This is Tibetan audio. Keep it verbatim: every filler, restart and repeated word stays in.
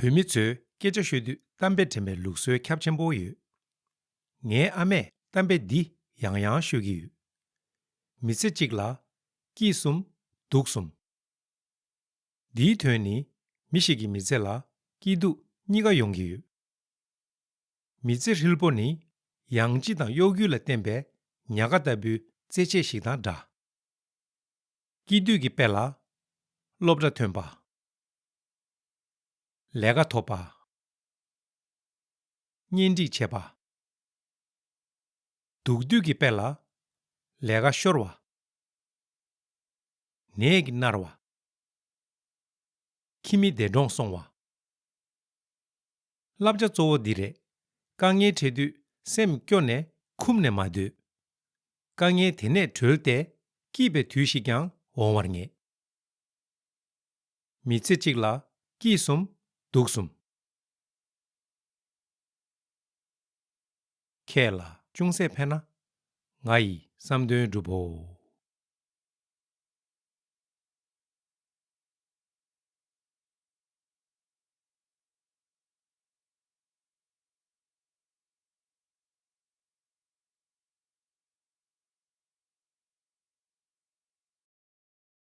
བོད་མི་ཚོས་སྐད་ཆ་ཤོད་དུས་གཏམ་དཔེ་འདྲེན་པའི་ལུགས་སྲོལ་ཁྱབ་ཆེན་པོ་ཡོད། ངའི་ཨ་མས་གཏམ་དཔེ་འདི་ཡང་ཡང་ཤོད་ཀྱི་ཡོད། མི་ཚེ་གཅིག་ལ་སྐྱིད་གསུམ་སྡུག་གསུམ། འདིའི་དོན་ནི་མི་ཞིག་གི་མི་ཚེ་ལ་སྐྱིད་སྡུག་གཉིས་ཀ་ཡོང་གི་ཡོད། མི་ཚེ་ཧྲིལ་པོ་ནི་ཡང་ལྕི་དང་གཡོ་སྒྱུ་ལ་བརྟེན་པའི་ཉ་ག་ལྟ་བུའི་རྩེད་ཆས་ཤིག་དང་འདྲ། སྐྱིད་དུས་ཀྱི་དཔེ་ལ། སློབ་གྲྭ་ཐོན་པ། ལས་ཀ་ཐོབ་པ། གཉེན་སྒྲིག་བྱས་པ། སྡུག་དུས་ཀྱི་དཔེ་ལ། ལས་ཀ་ཤོར་བ། ནད་ཀྱིས་མནར་བ། ཁྱིམ་མི་འདས་གྲོངས་སོང་བ། བསླབ་བྱ་གཙོ་བོ་འདི་རེད། དཀའ་ངལ་འཕྲད་དུས་སེམས་སྐྱོ་ནས་འཁུམས་ནས་མ་སྡོད། དཀའ་ངལ་དེ་ནས་གྲོལ་ཏེ་སྐྱིད་པའི་དུས་ཤིག་ཀྱང་འོང་བར་ངེས། མི་ཚེ་གཅིག་ལ་སྐྱིད་གསུམ་སྡུག་གསུམ། ཁྱེད་ལ་ཅུང་ཟད་ཕན་ན། ང་ཡི་བསམ་དོན་འགྲུབ་བོ།